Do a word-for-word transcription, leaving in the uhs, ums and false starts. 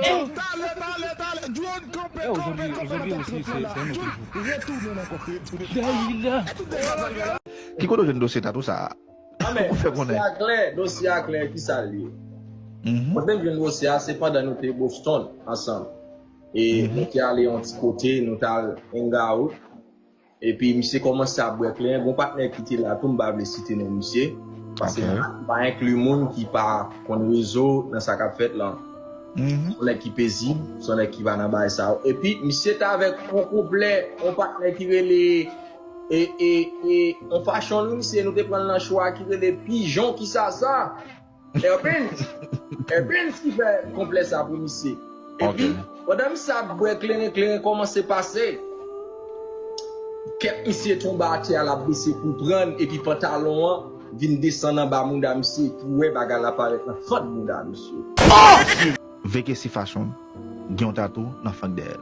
Talè, talè, talè. Drone kanpe, kanpe, kanpe nan tèt drone la. Drone retounen nan kote. Ki kote w jwenn dosye tatou sa a? Ou fè konnen. Dosye a klè, dosye a klè, ki sa l ye? Mwen te jwenn dosye a, se pandan nou te Boston ansanm. E nou te ale yon ti kote, nou t al hang out. Epi misye kòmanse ap bwè kleren. Gon patnè ki te la tou, m pa vle site non misye. Paske m pa, m pa enkli moun ki pa konn rezo nan sa k ap fèt lan. Se yon nèg ki pezib, se yon nèg ki pa nan bagay sa yo. Epi misye t avèk yon kouplè, yon patnè ki rele, e, e, e, yon fashion, wi, misye, nou te pran l nan show a, ki rele Pijon Ki Sa Sa. Erpens, Erpens ki fè kouplè sa pou misye. Epi, pandan misye ap bwè kleren, kleren kòmanse pase. Kèt misye tonbe atè a, l ap bese pou prann, epi pantalon an vin desann anba mouda misye, pou wè bagay la parèt nan fant mouda misye. Vekesi Fashion gen yon tatou nan fant dèyè l.